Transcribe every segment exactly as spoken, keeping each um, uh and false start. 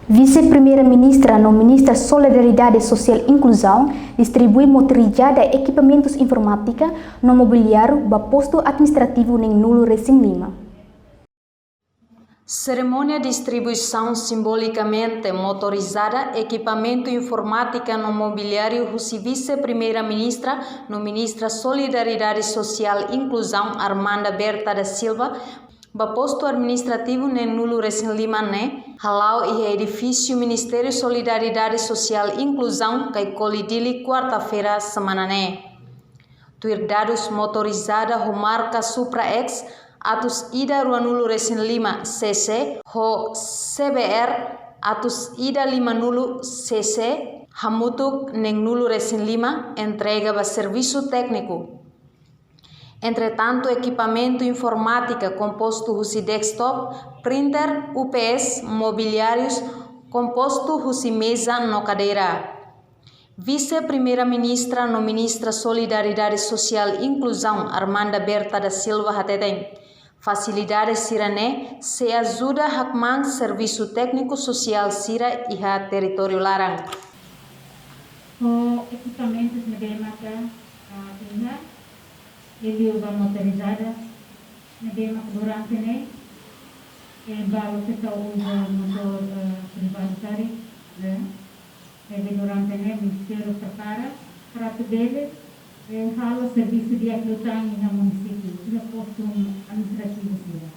Vise-Primeira-Ministra no Ministra Solidariedade Sosiál Inkluzaun distribui motorizada, ekipamentus informátika no mobiliáriu ba postu administrativu neen-nulu resin lima. Serimónia distribuisaun simbolikamente motorizada, ekipamentu informátika no mobiliáriu husi Vise-Primeira-Ministra no Ministra Solidariedade Sosiál Inkluzaun, Armanda Berta da Silva, ba postu administrativu neen-nulu resin lima ne'e hala'o iha edifísiu Ministériu Solidariedade Sosiál Inkluzaun, Caicoli, Dili, kuarta-feira semana ne'e. Tuir dadus motorizada ho marka Supra X atus ida rua-nulu resin lima C C ho C B R atus ida lima-nulu C C hamutuk neen-nulu resin lima entrega ba servisu tékniku. Entretantu, ekipamentu informátika kompostu husi desktop, printer, U P S, mobiliárius kompostu husi meza no kadeira. Vise-Primeira-Ministra no Ministra Solidariedade Sosiál Inkluzaun, Armanda Berta da Silva, hateten, fasilidade sira-ne'e sei ajuda hakmaan servisu tékniku sosiál sira iha territóriu laran. Ho ekipamentus ne'ebé maka, ah, iha, liuliu ba motorizada ne'ebé maka durante ne'e, eh, balu sei tau uza motór, eh, privadu karik, ne'e. Ne'ebé durante ne'e Ministériu prepara para atu bele, eh, halo servisu di'ak liután iha munisípiu, iha postu administrativu sira.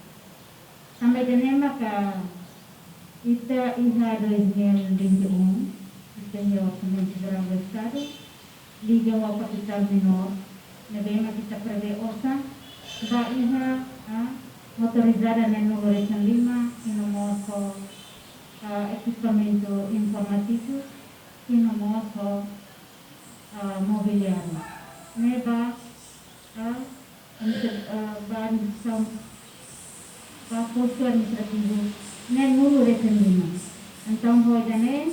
Tanba ida-ne'e maka ita iha dois mil e vinte e um, ita iha Orsamentu Jerál do Estadu, liga ho kapitál menór, ne'ebé maka ita prevee osan ba iha, ah, motorizada neen-nulu resin lima, i no mós ho, ah, ekipamentu informátiku, i no mós ho, ah, mobiliáriu. Ne'e ba, ah, administra-, ah, ba administrasaun, ba postu administrativu neen-nulu resin lima. Entaun, ho ida-ne'e,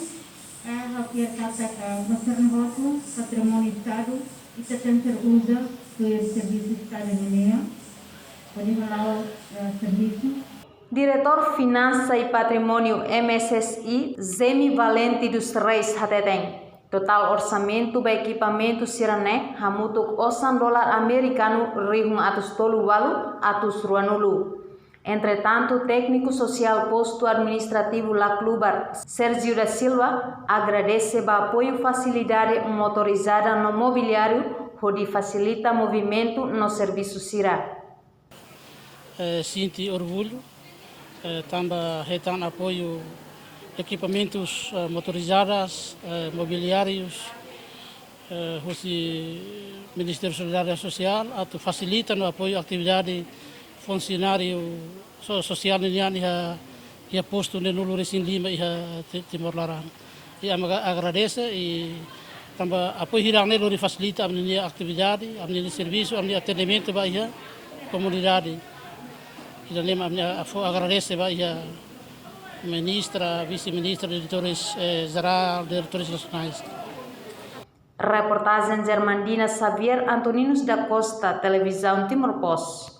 ah, ha'u fiar katak, ah, ba sira hotu, patrimóniu Estadu, ita tenke ser uza tuir servisu Estadu nian, hodi hala'o, ah, servisu. Diretór Finansa i Patrimóniu M S S I, Zemi Valente dos Reis, hateten, totál orsamentu ba ekipamentu sira-ne'e hamutuk osan dolar amerikanu rihun atus tolu ualu atus rua-nulu. Entretantu, tékniku sosiál postu administrativu Laclubar, Sérgio da Silva, agradese ba apoiu fasilidade motorizada no mobiliáriu hodi fasilita movimentu no servisu sira. Eh, sente orgullu, eh, tanba hetan apoiu ekipamentus, eh, motorizadas, eh, mobiliárius, eh, husi Ministériu Solidariedade Sosiál, atu fasilita no apoiu atividade funsionáriu so-, sosiál ninian iha, iha postu neen-nulu resin lima iha Ti-, Timor laran. I ami aga-, agradese i tanba apoiu hirak-ne'e lori fasilita ami-nia atividade, ami-nia servisu, ami-nia atendimentu ba iha komunidade. Ida-ne'e mak ami-nia fó agradese ba iha ministra, vise-ministra, diretores, eh, jerál, diretores nasionais. Reportajen Germandina Xavier, Antoninus da Costa, Televizaun Timor Post.